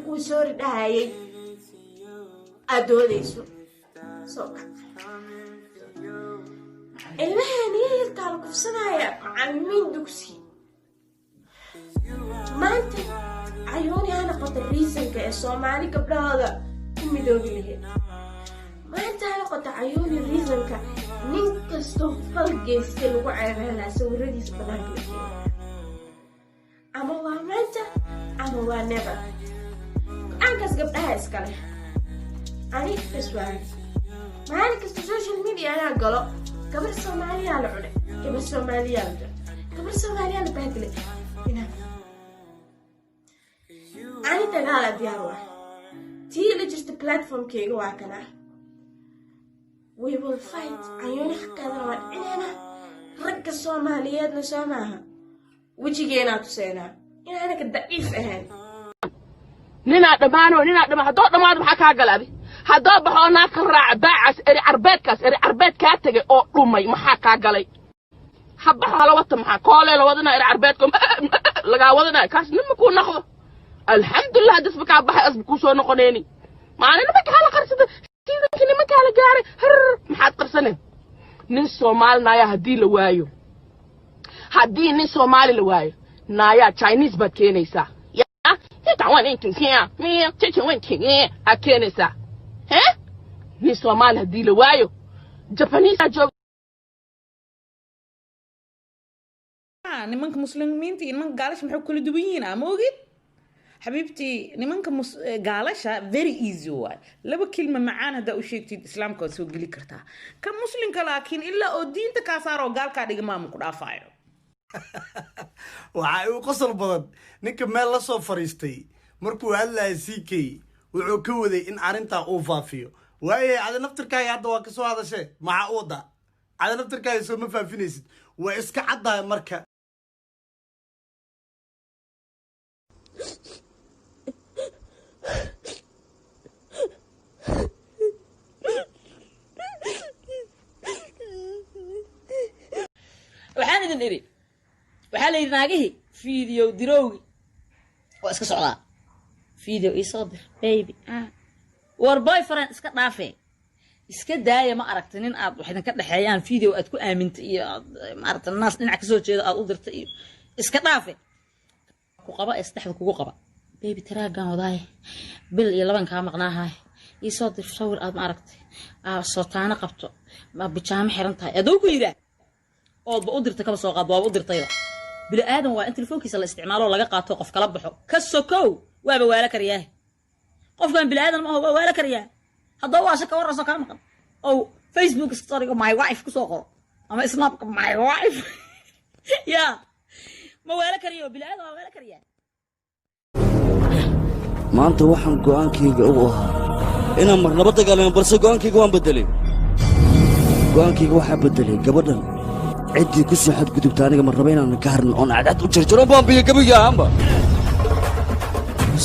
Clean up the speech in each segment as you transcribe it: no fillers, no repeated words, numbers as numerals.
Kuwii sorry dhahayay aad doodayso. Soo kac, ilmahan yaryarkaa la kufsanaya, macalimiin dugsi. Maanta Cayuuni ha noqoto reasonka ee Soomaali gabdhahooda ku midoobi lahayd. Maanta ha noqoto Cayuuni reasonka nin kastoo fal geystay lagu ceebeen lahaa, sawiradiisa banaanka la keena. Ama waa maanta ama waa never. Go-aankaas gabdhaha iskale. Aniga bas waay, maalin kasta social media anaa galo, gabar Soomaaliyaa la cunay, gabar Soomaaliyaa la jiro, gabar Soomaaliyaa la bahdilay. Enough. Ani dagaala diyaar waa. Tii la jirta platformkeyga waa kana. We will fight. Cayuuni xaqeedana waa dhicinayna. Ragga Soomaaliyeedna soo maaha, wejigeenaa tuseenaa inaanaka daciif ahayn. Ninaa dhammaanoo, ninaa dhammaan. Haddoo dhammaado, maxaa kaa gala adi? Haddoo baxoo naag kala raaca, baacaas eri carbeedkaas, eri carbeed kaa tegay oo dhumay, maxaa kaa galay? Ha baxo, hala wata. Maxaa koolee la wadanaa? Eri carbeedka lagaa wadanaya, kaas nima kuu noqdo. Alxamdulilah, haddasba kaa baxay, asba kuu soo noqonayni. Maalin nimanka hala qarsada, seasonka nimankaa la gaaray. Har maxaad qarsaneen? Nin Soomaali naayaa haddii la waayo, haddii nin Soomaali la waayo, naayaa Chinese baad keenaysaa. Aad keenaysaa he. Nin Soomaali haddii la waayo, Japanese aa jooga. Nimanka Muslimiinta iyo nimanka gaalasha maxay kala duwan yihiin ama ogid, xabiibtii? Nimanka gaalasha very easy waay. Laba kilma macaan haddaa u sheegtid, Islaamka waad soo geli kartaa. Ka Muslimka laakiin ilaa oo diinta kaa saaro oo gaalkaa dhiga maama ku dhaafaayo. Waxaa igu qosol badan ninka meel la soo fariistay markuu hadlaya. CK wuxuu ka waday in arrintaa uu faafiyo waaye. Adi naftirkaaga hadda waa kasoo hadashee, maxaa u wadaa? Adi naftirkaaga soo ma faafinaysid? Waa iska caddahay marka. Waxaan idin idhi, waxaa la yidhi naagihii video dirowgi waa iska socdaa. Video iisoo dir, baby. War boyfriend iska dhaafe, iska daaya. Ma aragta nin aad wax idinka dhexeeyaan, video aad ku aamintay iyo aad maaragta naas dhinac kasoo jeeda aad u dirta iyo iska dhaafe, ku qaba ee saddexda kugu qaba. Baby, taraagaan wadaaye, bil iyo laban kaa maqnaahaay, iisoo dir sawir aad ma aragtay sootaano qabto, ma bijaamo xiran tahay. Adoo ku yidhaa oodba u dirta, kaba soo qaad, waaba u dirtayba. Bini aadan waa in telefoonkiisa la isticmaalo, laga qaato, qof kala baxo. Ka sokow, waaba waala karyaah. Qofkan bini aadan maaho, waa waala karyaa. Haddaba waa shaka warraso kaa maqan oo Facebook storyga "my wife" kusoo qoro ama Snapka "my wife". Ya ma waala kariyo? Bini aadan waa waala karyaa. Maanta waxaan go'aankayga u ahaa inaan marnaba dagaalamo, balse go'aankayga waan beddelay. Go'aankayga waxaa beddelay gabadhan. Ciddii ku soo xadgudubta aniga marnaba inaanan ka harin oon cadcad u jarjaro, baambiyo gabiga ahaanba.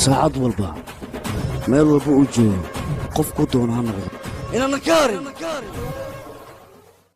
Saacad walba, meel walba uu joogo, qofkuu doono ha noqdo, inaanan ka harin.